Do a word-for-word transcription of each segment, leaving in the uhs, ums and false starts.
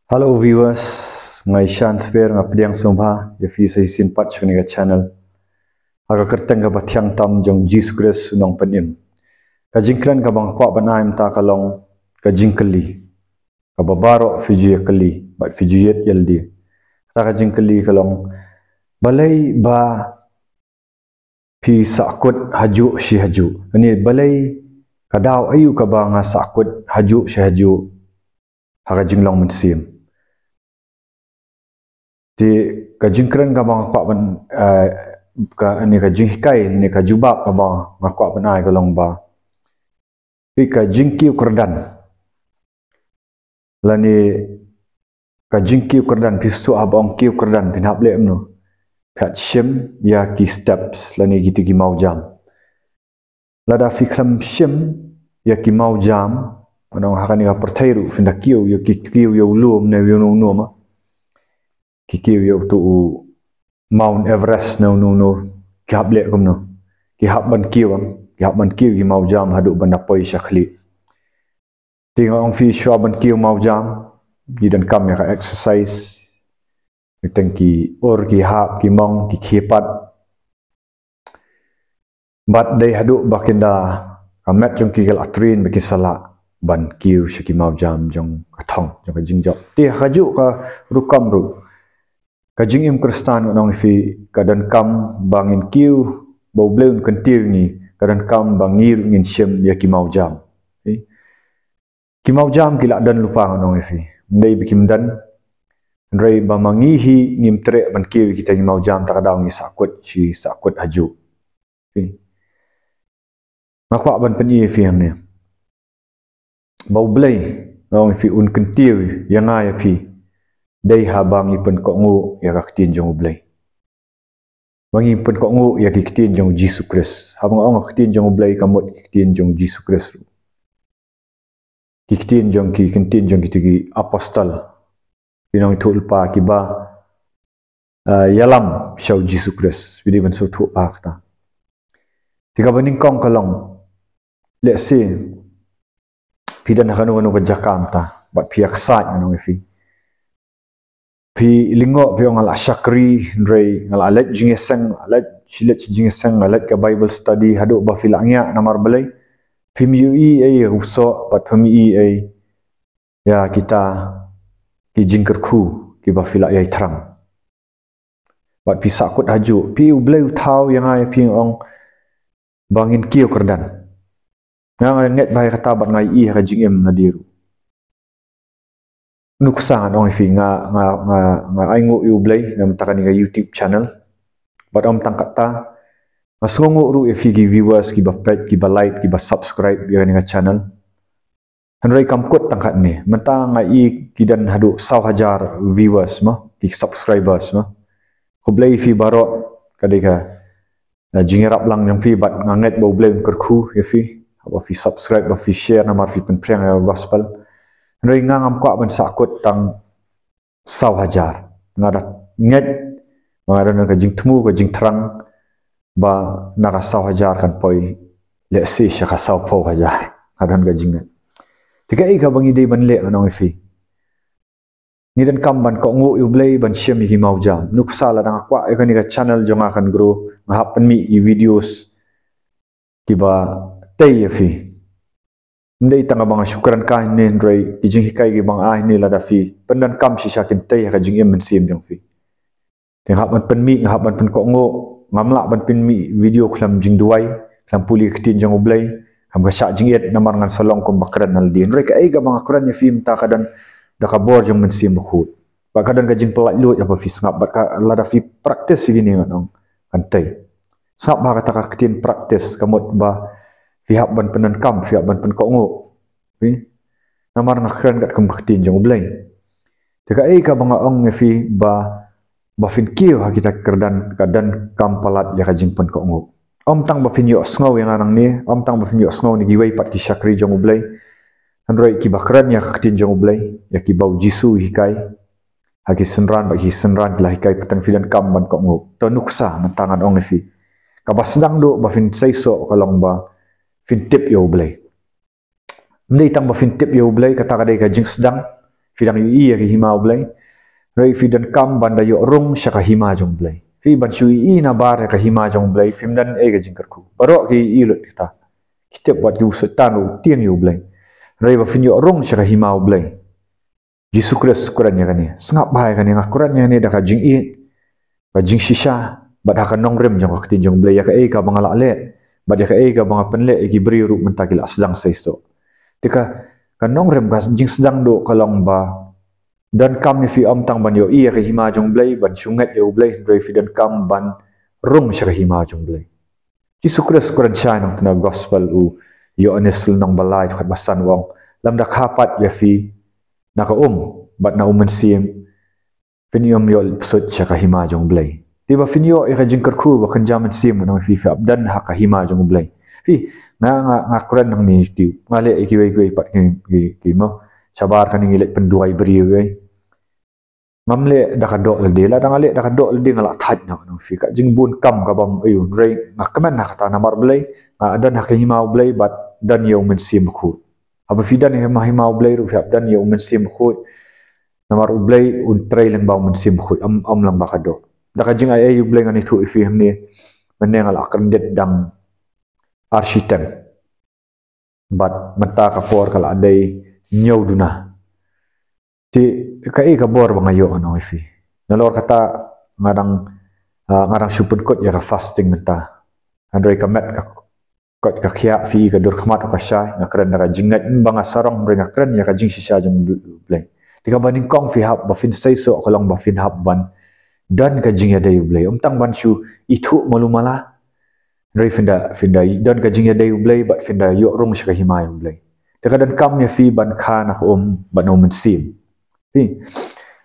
Hello viewers, nga i Shan Sper, nga pdiang sngewbha ïa phi sa shisien pat sha kane ka channel. Ha ka kyrteng kaba thiang tam jong Jisu Khrist u nongpynim. Ka jingkren kaba nga kwah ban ai mynta ka long ka jingkylli kaba baroh phi ju ïa kylli bad phi ju ïeit ïalade. Kata ka jingkylli ka long, balei ba phi sahkut hajuh shi hajuh? Ani balei, ka daw aïu kaba nga sahkut hajuh shi hajuh ha ka jinglong mynsiem? Te ka jingkren kaba nga kwah ban, eh, ka, ani ka jinghikai, ani ka jubab kaba nga kwah ban ai ka long ba, phi ka jingkiew kyrdan, lane ka jingkiew kyrdan, phi sngewthuh haba ong kiew kyrdan, phin hap leh kumno? Phi hap shim ïa ki steps lane kito ki mawjam. Lada phi khlem shim ïa ki mawjam, ngan ong ha kane ka pyrthei ruh phin da kiew ïa ki, kiew ïa u lum ne ïa uno uno ma, ki kiew ïa uto u Mount Everest ne uno uno, ki hap leh kumno? Ki hap ban kiew, em? Ki hap ban kiew ki mawjam haduh ban da poi sha khlieh. Te nga ong phi, shuwa ban kiew mawjam, ngi donkam ïa ka exercise. Ngi teng ki ur, ki hap, ki mong, ki khie pat. Bad dei haduh ba kin da, ka met jong ki ka la train ba kin sa lah ban kiew sha ki mawjam jong ka thong, jong ka jingjop. Te ha kajuh ka rukom ruh, ka jingim Khristan, ngan ong ïa phi, ka donkam ba ngin kiew ba U Blei un kyntiew ïa ngi, ka donkam ba ngi ruh ngin shim ïa ki mawjam. Phi? Ki mawjam ki la don lypa, ngan ong ïa phi. Ym dei ba kim don. Hynrei ba ma ngi hi ngim treh ban kiew ïa kita ki mawjam, ta ka daw ngi sahkut shi sahkut hajuh. Phi. Nga kwah ban pyni ïa phi hangne ba U Blei, ngan ong ïa phi, un kyntiew ïa nga ïa phi dei haba ngi pynkohnguh ïa ka ktien jong U Blei. Ba ngi pynkohnguh ïa ki ktien jong Jisu Khrist. Haba nga ong ka ktien jong U Blei, ka mut ki ktien jong Jisu Khrist ruh. Ki ktien jong ki, ki ktien jong kito ki apostol, ki nongïathuhlypa kiba, eh, ïalam sha u Jisu Khrist. Phi dei ban sngewthuh ba kata. Te kaba nyngkong ka long, lehse phi don ha kano kano ka jaka mynta bad phi ïaksaid, ngan ong ïa phi. Phi lyngngoh, phi ong nga la shakri, hynrei nga la leit jingïaseng, la leit shi leit shi jingïaseng, la leit ka Bible study, haduh ba phi la ngiah, namar balei? Phim ïohi ei ïa u soh, bad phim ïohi ei ïa kita ki jingkyrkhu kiba phi la ïai thrang. Bad phi sahkut hajuh, phi, U Blei u thaw ïa nga ïa phi, ong ba ngin kiew kyrdan. Nga, nga ngeit bha ïa kata bad nga ïohi ha ka jingim na die ruh. Nuksa, ngan ong ïa phi, nga, nga, nga, nga ainguh ïa U Blei na mynta kane ka YouTube channel. Bad ym tang kata, nga sngewnguh ruh ïa phi ki viewers, kiba peit, kiba like, kiba subscribe ïa kane ka channel. Hynrei kam kut tang katne. Mynta nga ïohi ki don haduh saw hajar viewers mo, ki subscribers mo. Khublei ïa phi baroh, ka dei ka, eh, jingïarap lang jong phi, bad nga ngeit ba U Blei un kyrkhu ïa phi haba phi subscribe, ba phi share, namar phi pynphriang ïa ka gospel. Hynrei nga ngam kwah ban sahkut tang saw hajar. Nga da ngeit, nga da don ka jingthmu, ka jingthrang ba na ka saw hajar kan poi lehse sha ka sawphew hajar. Nga da don ka jingngeit. Te kaei kaba ngi dei ban leh, ngan ong ïa phi? Ngi donkam ban kohnguh ïa U Blei, ban shim ïa ki mawjam. Nuksa, lada nga kwah ïa kane ka channel jong nga kan grow, nga hap pynmih ki videos kiba tei ïa phi. Ym dei tang ba nga shu kren kai ne, hynrei ki jinghikai kiba nga ai ne, lada phi pyndonkam shisha kin tei ha ka jingim mynsiem jong phi. Te nga hap ban pynmih, nga hap ban pynkohnguh, ngam lah ban pynmih video khlem jingduwai, khlem pule ka ktien jong U Blei, khlem ka shah jingit, namar ngan sa long kumba kren na lade. Hynrei kaei kaba nga kren ïa phi mynta ka don da ka bor jong Mynsiem Bakhuid. Bad ka don ka jingpyllait luid haba phi sngap, bad ka, lada phi practice ïa kine, ngan ong, kan tei. Sngap bha kata ka ktien practice, ka mut ba phi hap ban pyndonkam, phi hap ban pynkohnguh. Phi? Namar nga kren katkum ka ktien jong U Blei. Te kaei kaba nga ong ïa phi ba, ba phin kiew ha kita ki kyrdan, ka donkam palat ïa ka jingpynkohnguh. Ym tang ba phin ïohsngew ïa nga nangne, ym tang ba phin ïohsngew na kiwei pat ki shakri jong U Blei. Hynrei kiba kren ïa ka ktien jong U Blei, ïa kiba U Jisu u hikai ha ki synran, bad ki synran ki la hikai, pateng phi donkam ban kohnguh. To nuksa, mynta ngan ong ïa phi, kaba sdang duh ba phin seisoh ka long ba phin tip ïa U Blei. Ym dei tang ba phin tip ïa U Blei, kata ka dei ka jingsdang. Phi dang ïohi ïa ka hima U Blei. Hynrei phi donkam ban da ïoh rung sha ka hima jong U Blei. Phi ban shu ïohi nabar ïa ka hima jong U Blei, phim don ei ka jingkyrkhu. Baroh ki ïohi lut kita. Ki tip wat ki u Soitan u tieng ïa U Blei. Hynrei ba phin ïoh rung sha ka hima U Blei. Jisu Khrist u kren ïa kane. Sngap bha ïa kane, nga kren ïa kane da ka jingïeit, ka jingshisha, bad ha ka nongrim jong ka ktien jong U Blei, ïa kaei kaba nga la leh, bad ïa kaei kaba nga pynleh ïa ki briew ruh mynta ki la sdang seisoh. Te ka, ka nongrim, ka jingsdang duh ka long ba donkam ïa phi ym tang ban ïohi ïa ka hima jong U Blei, ban shu ngeit ïa U Blei, hynrei phi donkam ban rung sha ka hima jong U Blei. Jisu Khrist u kren shai nangta na gospel u Ïoannis lynnong ba lai dkhot ba san, u ong: Lymda kha pat ïa phi na ka um bad na U Mynsiem, phin ym ïoh psut sha ka hima jong U Blei. Te ba phin ïoh ïa ka jingkyrkhu ba kynja mynsiem, ngan ong ïa phi, phi hap don ha ka hima jong U Blei. Phi, nga, nga, nga kren hangne, te nga leh ïa kiwei kiwei pat ki, ki, ki mo. Shabar kane ngi leit pynduwai briew, eh. Ngam leh da ka doh lade, lada nga leh da ka doh lade nga la thait noh, ngan ong ïa phi, ka jingbun kam kabym aiu, hynrei nga kmen ha kata namar U Blei, nga don ha ka hima U Blei bad don ïa U Mynsiem Bakhuid. Haba phi don ha ka hima, hima U Blei ruh phi hap don ïa U Mynsiem Bakhuid. Namar U Blei un trei lyngba U Mynsiem Bakhuid, ym, ym lyngba ka doh. Da ka jingai ei U Blei ngan ïathuh ïa phi hangne, mynne nga la kyndit dang ar shiteng. Bad mynta ka por ka la dei hynñiew duna. Te kaei ka bor ba nga ïoh, ngan ong ïa phi. Nalor kata nga dang, ah, nga dang shu pynkut ïa ka fasting mynta. Hynrei ka met ka koit ka khiah, phi i ka dur khmat ruh ka shai, nga kren da ka jingngeit, ym ba nga sarong, hynrei nga kren ïa ka jingshisha jong U Blei. Te kaba nyngkong phi hap, ba phin seisoh ka long ba phin hap ban don ka jingïadei U Blei. Ym tang ban shu ithuh malu mala. Hynrei phin da, phin da don ka jingïadei U Blei, bad phin da ïoh rung sha ka hima U Blei. Te ka donkam ïa phi ban kha na ka um bad na U Mynsiem. Phi,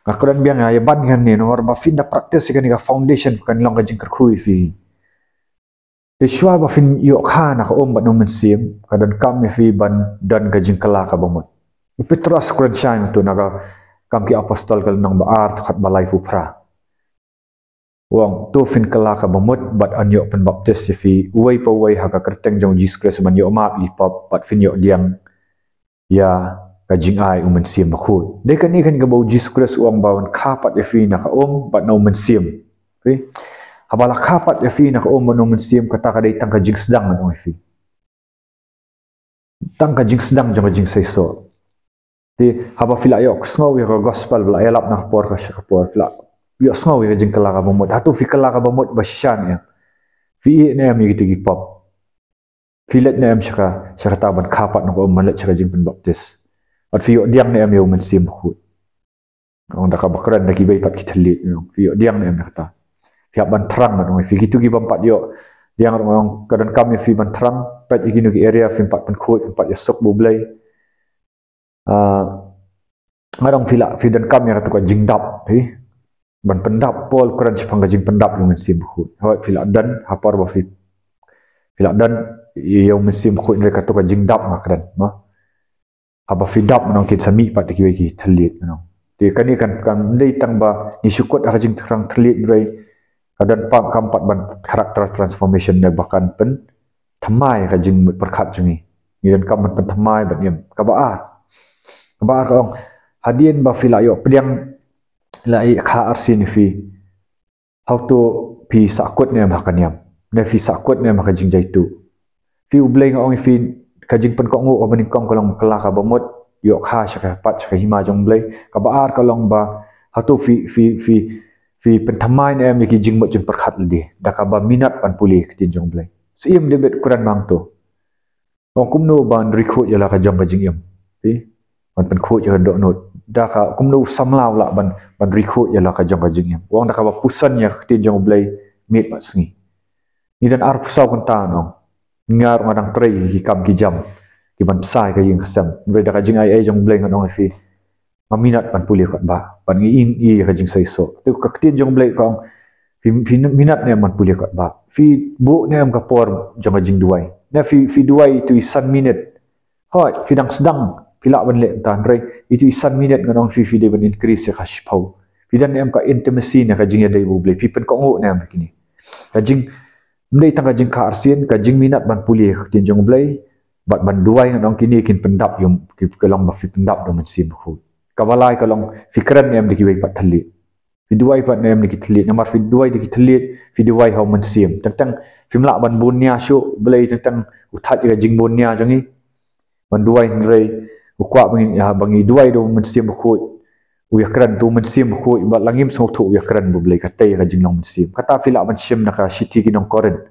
nga kren biang ïa, ïa ban kane, namar ba phin da practice ïa kane, ka foundation kan long ka jingkyrkhu ïa phi. Te shuwa ba phin ïoh kha na ka um bad na U Mynsiem, ka donkam ïa phi ban don ka jingkylla kaba mut. U Petros u kren shai nangta na ka Kam ki Apostol ka lynnong ba ar dkhot ba laiphew phra. U ong, to phin kylla kaba mut bad yn ïoh pynbaptis ïa phi uwei pa uwei ha ka kyrteng jong U Jisu Khrist ban ïoh map ïa ki pop, bad phin ïoh pdiang ïa ka jingai U Mynsiem Bakhuid. Dei kane kan kaba U Jisu Khrist u ong ba yn kha pat ïa phi na ka um bad na U Mynsiem. Phi, haba la kha pat ïa phi na ka um bad na U Mynsiem, kata ka dei tang ka jingsdang, ngan ong ïa phi. Tang ka jingsdang jong ka jingseisoh. Te haba phi la ïohsngew ïa ka gospel, ba la ïalap na ka por ka sha ka por, phi la ïohsngew ïa ka jingkylla kaba mut. Hato phi kylla kaba mut ba shisha ne em? Phi ïeh ne em ïa kito ki pop? Phi leit ne em sha ka, sha kata ban kha pat na ka um, ban leit sha ka jingpynbaptis? Bad phi ïoh pdiang ne em ïa U Mynsiem Bakhuid? Ong da kaba kren da kiwei pat ki thylliej, you know. Phi ïoh pdiang ne em ïa kata? Phi hap ban thrang, ngan ong ïa phi. Kito ki bym pat ïoh pdiang ruh, ong, ka donkam ïa phi ban thrang. Peit ïa kino ki area phim pat pynkhuid, phim pat ïasuk bad U Blei. Ah, ngan ong phi la, phi donkam ïa kato ka jingdap, phi. Ban pyndap, Paul u kren shaphang ka jingpyndap ïa U Mynsiem Bakhuid. Hooid, phi la don, ha por ba phi, phi la don ïa U Mynsiem Bakhuid, hynrei kato ka jingdap nga kren, mo. Haba phi dap, ngan ong, kin sa mih pat da kiwei ki thylliej, ngan ong. Te kane kan, kam dei tang ba ngi shu kut ha ka jingthrang thylliej, hynrei ka donkam pat ban character transformation, ne ba kan pynthymmai ka jingmut pyrkhat jong ngi. Ngi donkam ban pynthymmai ban im. Kaba ar. Kaba ar ka ong, hadien ba phi la ïoh pdiang, la ïoh kha arsien ïa phi, hato phi sahkut ne em ha ka niam? Ne phi sahkut ne em ha ka jingjaituh? Phi, U Blei, nga ong ïa phi, ka jingpynkohnguh kaba nyngkong ka long kylla kaba mut, ïoh kha sha ka, pat sha ka hima jong U Blei. Kaba ar ka long ba hato phi, phi, phi, phi pynthymmai ne em ïa ki jingmut jingpyrkhat lade da kaba minot ban pule ka ktien jong U Blei. Syiem David u kren ma nga to. Ong kumno ban ri khuid ïa la ka jong ka jingim. Phi, ban pynkhuid ïa ka dohnud. Da ka, kumno u samla u lah ban, ban ri khuid ïa la ka jong ka jingim? Ong da kaba puson ïa ka ktien jong U Blei miet bad sngi. Ngi don arphew saw kynta, ngan ong. Nga ruh nga dang trei ki kam ki jam, ki ban bsa ïa ka ïing ka sem. Hynrei da ka jingai ei jong U Blei, ngan ong ïa phi, nga minot ban pule kot bah, ban ngi ïohi ïa ka jingseisoh. Te ka ktien jong U Blei ka ong, phi, phi minot ne em ban pule kot bah? Phi buh ne em ka por jong ka jingduwai? Ne phi, phi duwai ïa itu i san minit? Hooid, phi dang sdang, phi lah ban leh tang, hynrei itu i san minit, ngan ong ïa phi, phi dei ban increase ïa ka shiphew. Phi don ne em ka intimacy, ne ka jingïadei bad U Blei? Phi pynkhoh ne em ïa kine? Ka jing, ym dei tang ka jingkha arsien, ka jingminot ban pule ïa ka ktien jong U Blei bad ban duwai, ngan ong, kine kin pyndap ïa, ki, ka long ba phi pyndap da U Mynsiem Bakhuid. Kaba lai ka long, phi kren ne em da kiwei pat thylliej. Phi duwai pat ne em da ki thylliej. Namar phi duwai da ki thylliej, phi duwai ha u Mynsiem. Teng teng phim lah ban bun nia shuh, Blei teng teng u thait ïa ka jingbun nia jong ngi. Ban duwai hynrei u kwah ba ngi, ïa, ba ngi duwai da u Mynsiem Bakhuid. U ïakren, to u Mynsiem Bakhuid, bad la ngim sngewthuh u ïakren bad u Blei, katei ka jinglong mynsiem. Kata phi lah ban shem na ka shithi ki nong Korinth.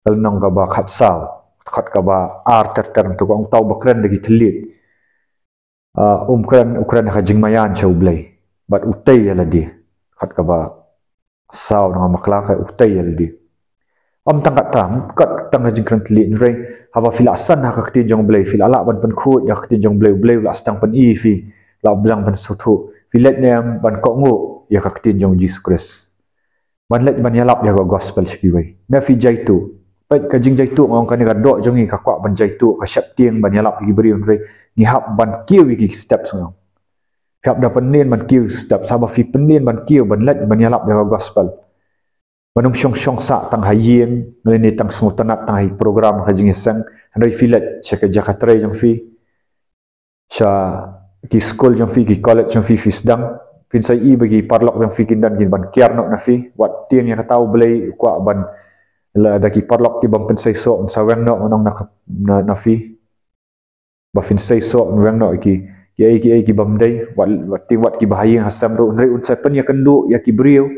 Ka lynnong kaba khatsaw, khat kaba ar ter ter, to ka ong uta uba kren da ki thylliej. Ah, um kren, u kren ha ka jingmaïan sha u Blei. Bad u tei ïa lade. Khat kaba saw na nga bakla ka u tei ïa lade. Ym tang kata, kat tang ka jingkren thylliej hynrei, haba phi la san ha ka ktien jong u Blei, phi la lah ban pynkhuid ïa ka ktien jong u Blei, u Blei u la sdang pyni ïa phi, la sdang pynsngewthuh. Phi leit ne em ban kohnguh ïa ka ktien jong u Jisu Khrist. Ban leit ban ïalap ïa ka gospel sha kiwei. Ne phi jaituh. Peit ka jingjaituh nga ong kane ka doh jong ngi ka kwah ban jaituh, ka sheptieng ban ïalap ïa ki briew hynrei ngi hap ban kiew ïa ki step sngewbha. Phi hap da pynlong ban kiew step, haba phi pynlong ban kiew, ban leit ban ïalap ïa ka gospel. Ban ym shong shong sah tang ha ïing, lane tang sngewtynnat tang ha ki program ha jingïaseng, hynrei phi leit sha ka jaka trei jong phi, sha ki skul jong phi, ki college jong phi, phi sdang, phin sa ïohi ba ki paralok jong phi kin don kin ban kiar noh na phi, wat tieng ïa kata u Blei u kwah ban, lada ki paralok ki bym pynseisoh, ym sa weng noh, ngan ong na, na, na phi. Ba phin seisoh, weng noh ki, ki ei, ki ei ki bym dei, wat, wat tieng wat kiba ha ïing ha sem ruh, hynrei un sa pynïakynduh ïa ki briew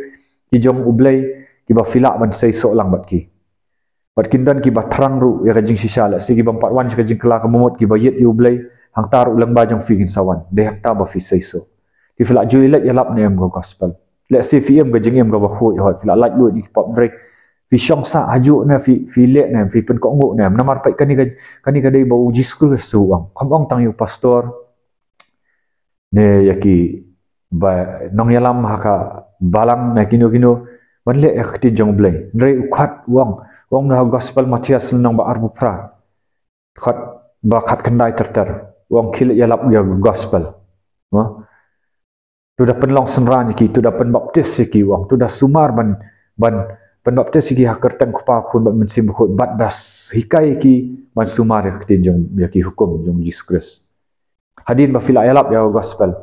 ki jong u Blei, kiba phi lah ban seisoh lang bad ki. Bad kin don kiba thrang ruh ïa ka jingshisha, lehse ki bym pat wan sha ka jingkylla kaba mut, kiba ïeit ïa u Blei, hangta ruh lyngba jong phi kin sa wan. Dei hangta ba phi seisoh. Te phi la ju leit ïalap ne em ka gospel? Lehse phi im ka jingim kaba khuid hooid, phi la lait luid ïa ki pop, hynrei phi shong sah hajuh ne, phi, phi leh ne em, phi pynkohnguh ne em? Namar peit kane ka, kane ka dei ba u Jisu Khrist u ong. Kam ong tang ïa u pastor ne ïa kiba nongïalam ha ka balang ne kino kino ban leh ïa ka ktien jong u Blei. Hynrei u khat u ong, u ong na ha gospel Mathaios lynnong ba arphew phra, khat ba khatkhyndai ter ter, u ong khie leit ïalap ïa ka gospel. Mo? To da pynlong synran ïa ki, to da pynbaptis ïa ki, u ong, to da sumar ban, ban pynbaptis ïa ki ha ka kyrteng u Kpa, u Khun bad u Mynsiem Bakhuid, bad da s-, hikai ïa ki ban sumar ïa ka ktien jong, ïa ki hukum jong u Jisu Khrist. Hadien ba phi la ïalap ïa ka gospel,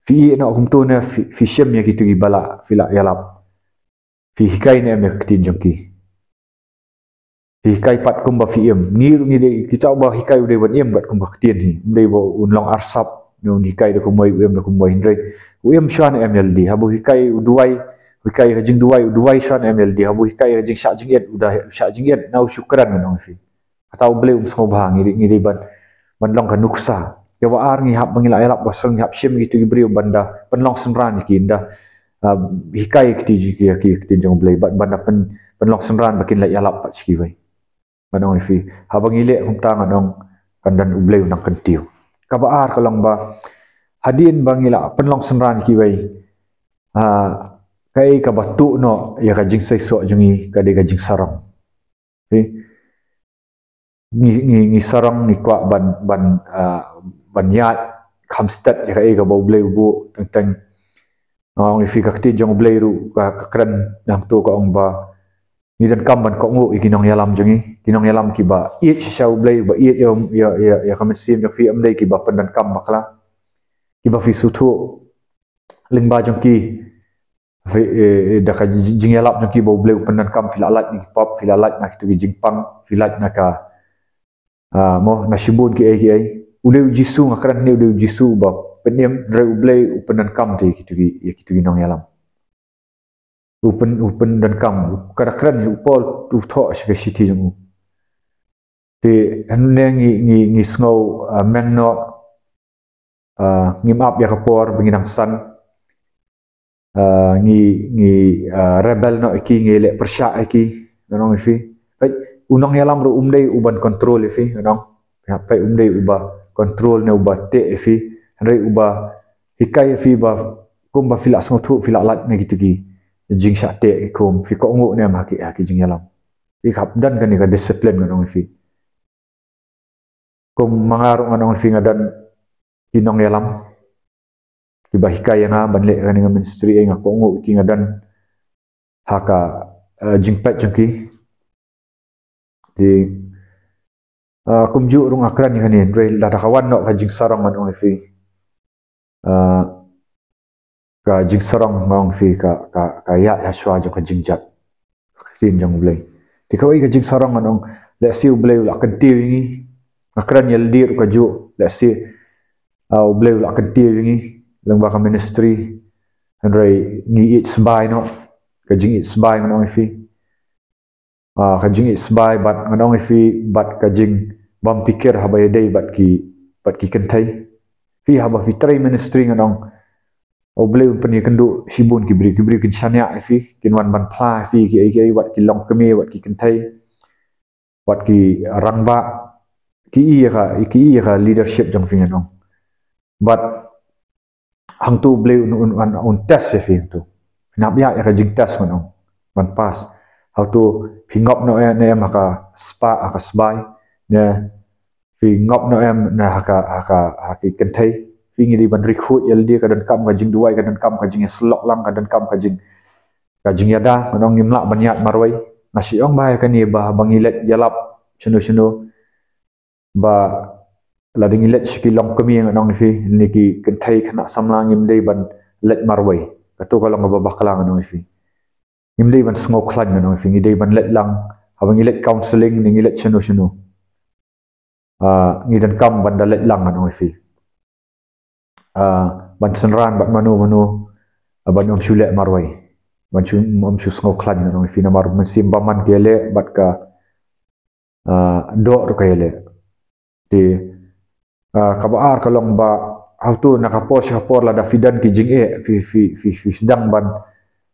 phi ïeh noh kumto ne phi, phi shem ïa kito kiba la, phi la ïalap? Phi hikai ne em ïa ka ktien jong ki? Phi hikai pat kumba phi im. Ngi ruh ngi dei, kita uba hikai u dei ban im katkum ka ktien hi. Um dei ba un long arsap ne un hikai da kumwei, u im da kumwei, hynrei u im shuwa ne em ïa lade? Haba u hikai u duwai, u hikai ka jingduwai, u duwai shuwa ne em ïa lade? Haba u hikai ka jingshah jingit, u da shah jingit, na u shu kren, ngan ong ïa phi. Kata u Blei um sngewbha. Ngi dei, ngi dei ban, ban long ka nuksa. Ïa ba ar, ngi hap ba ngi la ïalap, ba sdang ngi hap shim ïa kito ki briew ban da pynlong synran ïa ki, da, ah, hikai ïa kito ki, ki, ki ktien jong u Blei, ban, ban da pyn, pynlong synran ba kin leit ïalap pat sha kiwei. Ngan ong ïa phi, haba ngi leh kumta, ngan ong, kan don u Blei u nang kyntiew. Kaba ar ka long ba hadien ba ngi la pynlong synran ïa kiwei, ah, kaei kaba tuh noh ïa ka jingseisoh jong ngi ka dei ka jingsarong. Phi, ngi, ngi, ngi sarong, ngi kwah ban, ban, ah, ban ïaid kham stet ïa kaei kaba u Blei u buh. Teng teng, ah, nga ong ïa phi, ka ktien jong u Blei ruh ka, ka kren hangto, ka ong ba ngi donkam ban kohnguh ïa ki nongïalam jong ngi, ki nongïalam kiba ïeit shisha u Blei, ba ïeit ïa, ïa, ïa, ïa ka mynsiem jong phi, ym dei kiba pyndonkam bakla, kiba phi sngewthuh lyngba jong ki, phi, eh, eh, da ka ji-, jingïalap jong ki ba u Blei u pyndonkam, phi la lait na ki pop, phi la lait na kito ki jingpang, phi lait na ka, ah, mo, na shibun kiei kiei. U dei u Jisu, nga kren hangne, u dei u Jisu uba pynim, hynrei u Blei u pyndonkam te ïa kito ki, ïa kito ki nongïalam. U pyn, u pyndonkam, ka da kren u Paul, u thoh sha ka shithi jong u. Te hangne ngi, ngi, ngi sngew, ah, meng noh, ah, ngim ap ïa ka por ba ngi dang san. Ah, ngi, ngi, ah, rebel noh ïa ki, ngi leh pyrshah ïa ki, ngan ong ïa phi. Peit, u nongïalam ruh um dei uban control ïa phi, ngan ong. Peit, um dei uba control ne uba teh ïa phi. Hynrei uba hikai ïa phi ba kumba phi la sngewthuh, phi la lait na kito ki jingshah teh, kum phi kohnguh ne em ha ki, ha ki jingïalam. Phi hap don kane ka discipline, ngan ong ïa phi. Kum ma nga ruh, ngan ong ïa phi, nga don ki nongïalam kiba hikai ïa nga ban leh kane ka ministry, eh, nga kohnguh ïa ki, nga don ha ka, eh, jingpeit jong ki. Te, eh, kumjuh ruh nga kren ïa kane, hynrei lada ka wan noh ka jingsarong, ngan ong ïa phi, Ah, ka jingsarong nga ong ïa phi ka, ka, ka ïaid hashwa jong ka jingjot. Ka ktien jong U Blei. Te kawei ka jingsarong ngan ong, lehse U Blei u la kyntiew ïa ngi. Nga kren ïalade ruh kajuh, lehse, ah, U Blei u la kyntiew ïa ngi lyngba ka ministry. Hynrei ngi ïeit sbai noh. Ka jingïeit sbai ngan ong ïa phi. Ah, ka jingïeit sbai bad ngan ong ïa phi bad ka jingbym pyrkhat haba ïadei bad ki, bad ki kynthei. Phi haba phi trei ministry ngan ong, U Blei un pynïakynduh shibun ki briew, ki briew kin shaniah ïa phi, kin wan ban phla ïa phi kiei kiei, wat ki longkmie, wat ki kynthei, wat ki rangbah, ki ïa ka, ki ïa ka leadership jong phi ngan ong. Bad hangto U Blei un, un, un, un test ïa phi hangto. Phin hap ïaid ïa ka jingtest ngan ong. Ban pass. Hangto phi ngop noh em, ne em ha ka spah, ha ka sbai. Ne phi ngop noh em, ne ha ka, ha ka, ha ki kynthei. Phi ngi dei ban recruit ïalade, ka donkam ka jingduwai, ka donkam ka jingïasyllok lang, ka donkam ka jing, ka jingïada, ngan ong ngim lah ban ïaid marwei. Nga shu ong ba ïa kane ba, ba ngi leit ïalap shano shano. Ba lada ngi leit sha ki longkmie ngan ong ïa phi, ne ki kynthei khynnah samla ngim dei ban leit marwei. Kato ka long kaba bakla ngan ong ïa phi. Ngim dei ban sngewkhlaiñ ngan ong ïa phi, ngi dei ban leit lang, haba ngi leit counseling, ne ngi leit shano shano. Ah, ngi donkam ban da leit lang ngan ong ïa phi. Ah, ban synran bad mano mano, ah, ban ym shu leh marwei. Ban shu, ym shu sngewkhlaiñ ngan ong ïa phi namar mynsiem bymman ka ïaleh bad ka, ah, doh ruh ka ïaleh. Te, ah, kaba ar ka long ba, hangto na ka por sha ka por lada phi don ki jingeh, phi, phi, phi, phi sdang ban,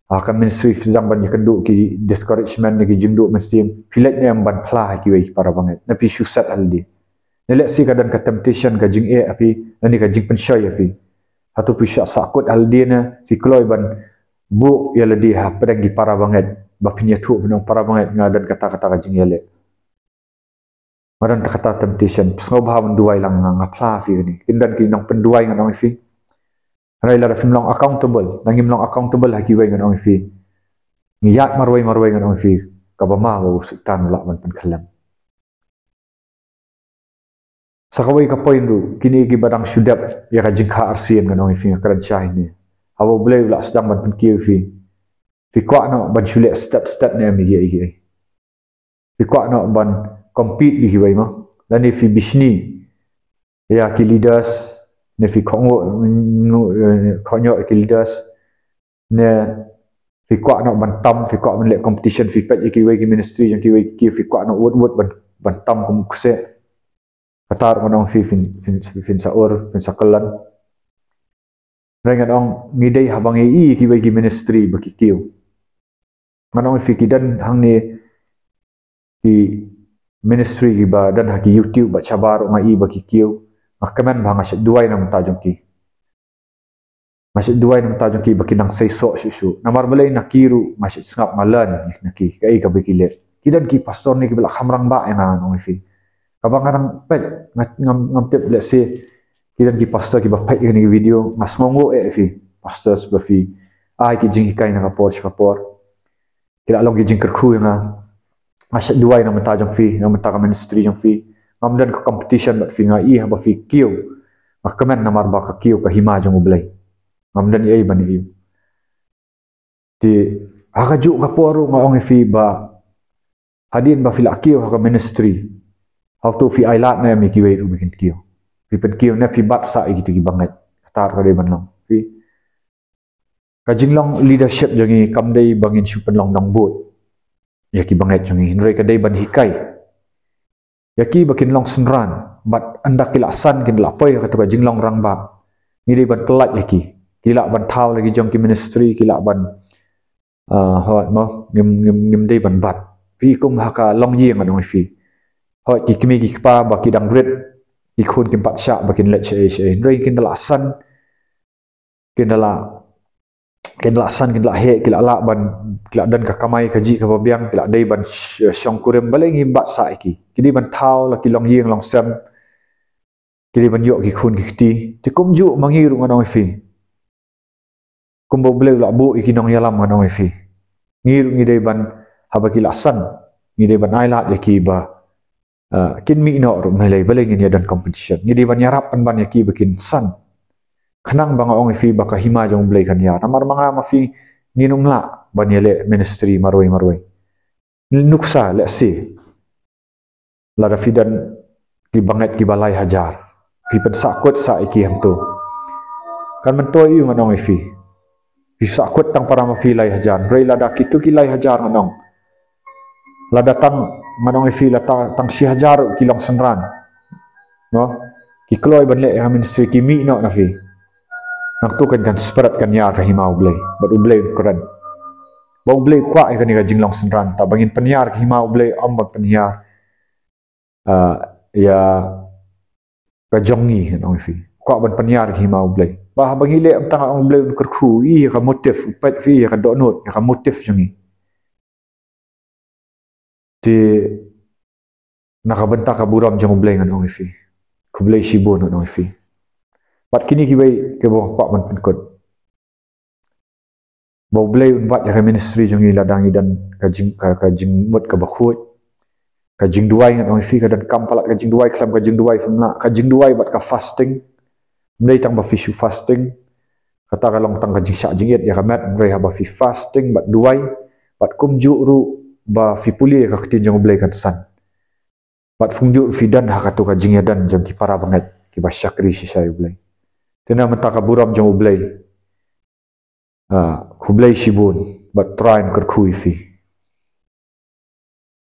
ah, ka ministry phi sdang ban ïakynduh ki discouragement ne ki jingduh mynsiem, phi leit ne em ban phla ha kiwei ki para bangeit. Na phi shu set halade. Ne lehse ka don ka temptation, ka jingeh ha phi, ne ka jingpynshoi ha phi. Hangto phi shu sahkut halade ne, phi kloi ban buh ïalade hapdeng ki para bangeit. Ba phin ïathuh phin ong para bangeit nga don kata kata ka jingïaleh. Nga don kata ka temptation. Sngewbha ban duwai lang nga, nga phla phi kane. Kin don ki nongpynduwai ngan ong ïa phi. Hynrei lada phim long accountable, lada ngim long accountable ha kiwei ngan ong ïa phi. Ngi ïaid marwei marwei ngan ong ïa phi. Kaba ma ba u Soitan u lah ban pynkhyllem. Sa kawei ka point ruh, kine kiba dang shu dep ïa ka jingkha arsien ngan ong ïa phi, nga kren shai ne. Haba U Blei u la sdang ban pynkiew ïa phi. Phi kwah noh ban shu leh stet stet ne em ïa kiei kiei. Phi kwah noh ban compete ïa kiwei mo. Lane phi bishni ïa ki leaders, ne phi kohnguh, ngu-, eh, kohnguh ïa ki leaders. Ne phi kwah noh ban tam, phi kwah ban leh competition, phi peit ïa kiwei ki ministry jong kiwei ki kiew, phi kwah noh wut wut ban, ban tam kum u kseh. Kata ruh ngan ong ïa phi phin, phin, phin sa ur, phin sa kyllon. Hynrei ngan ong ngi dei haba ngi i kiwei ki ministry ba ki kiew. Ngan ong ïa phi ki don hangne ki ministry kiba don ha ki YouTube bad shabar ruh nga i ba ki kiew. Nga kmen ba nga shait duwai na ka bynta jong ki. Nga shait duwai na ka bynta jong ki ba kin nang seisoh shuh shuh. Namar balei na ki ruh nga shait sngap, nga learn na ki kaei kaba ki leh. Ki don ki pastor ne kiba la kham rangbah ïa nga ngan ong ïa phi. Kaba nga dang peit nga, ngam, ngam tip, lehse ki don ki pastor kiba peit ïa kane ka video, nga sngewnguh eh ïa phi. Pastors ba phi ai ki jinghikai na ka por sha ka por. Ki la long ki jingkyrkhu ïa nga. Nga shait duwai na ka bynta jong phi, na ka bynta ka ministry jong phi. Ngam don ka competition bad phi, nga i haba phi kiew. Nga kmen namar ba ka kiew ka hima jong U Blei. Ngam don ei ei ban ïoh. Te ha kajuh ka por ruh nga ong ïa phi ba hadien ba phi la kiew ha ka ministry, hangto phi ailad ne em ïa kiwei ruh ba kin kiew. Phi pynkiew ne phi bat sah ïa kito ki bangeit. Kata ruh ka dei ban long. Phi Ka jinglong leadership jong ngi kam dei ba ngin shu pynlong nongbud ïa ki bangeit jong ngi, hynrei ka dei ban hikai ïa ki ba kin long synran bad ynda ki la san, kin la poi ha kato ka jinglong rangbah, ngi dei ban pyllait ïa ki. Ki lah ban thaw la ki jong ki ministry, ki lah ban, ah, hooid mo, ngim, ngim, ngim dei ban bat. Phi kum ha ka longïing, ngan ong ïa phi, hooid ki kmie ki kpa ba ki dang rit, ki khun kim pat shah ba kin leit shaei shaei, hynrei kin da la san, kin da la, kin da la san, kin da la heh, ki la lah ban, ki la don ka kamai kajih kaba biang, ki la dei ban sh-, shongkurim, balei ngim bat sah ïa ki? Ki dei ban thaw la ki longïing longsem, ki dei ban ïoh ki khun ki kti. Te kumjuh ma ngi ruh, ngan ong ïa phi, kumba U Blei u la buh ïa ki nongïalam, ngan ong ïa phi, ngi ruh ngi dei ban, haba ki la san, ngi dei ban ailad ïa ki ba, ah, kin mih noh ruh, balei, balei ngin ïa don competition? Ngi dei ban ïarap pynban ïa ki ba kin san. Khnang ba nga ong ïa phi ba ka hima jong U Blei kan ïar. Namar ma nga ma phi ngin ym lah ban ïaleh ministry marwei marwei. Nuksa, let's say, lada phi don ki bangeit kiba lai hajar, phi pynsahkut sa ïa ki hangto. Kan myntoi ïa u, ngan ong ïa phi. Phi sahkut tang para ma phi lai hajar. Hynrei lada kito ki lai hajar, ngan ong, lada tang, ngan ong ïa phi, lada tang shi hajar ki long synran, no, ki kloi ban leh ïa ka ministry, ki mih noh na phi. Nangto kan, kan spread, kan ïar ka hima U Blei. Bad U Blei un kren. Ba U Blei u kwah ïa kane ka jinglong synran. Te ba ngin pynïar ka hima U Blei, ym ban pynïar, ah, ïa ka jong ngi, ngan ong ïa phi. U kwah ban pynïar ka hima U Blei. Ba haba ngi leh, ym tang ong U Blei un kyrkhu, ïa ka motive, u peit phi ïa ka dohnud, ïa ka motive jong ngi. Te na ka bynta ka burom jong U Blei, ngan ong ïa phi. Khublei shibun, ngan ong ïa phi. Bad kine kiwei kiba nga kwah ban pynkut. Ba U Blei un bat ïa ka ministry jong ngi lada ngi don ka jing, ka, ka jingmut kaba khuid. Ka jingduwai, ngan ong ïa phi, ka donkam palat ka jingduwai, khlem ka jingduwai phim lah. Ka jingduwai bad ka fasting. Ym dei tang ba phi shu fasting, kata ka long tang ka jingshah jingit ïa ka met, hynrei haba phi fasting bad duwai, bad kumjuh ruh ba phi pule ïa ka ktien jong U Blei, kan san. Bad kumjuh ruh phi don ha kato ka jingïadon jong ki para bangeit kiba shakri shisha ïa U Blei. Te na bynta ka burom jong U Blei, ah, khublei shibun, bad Trai un kyrkhu ïa phi.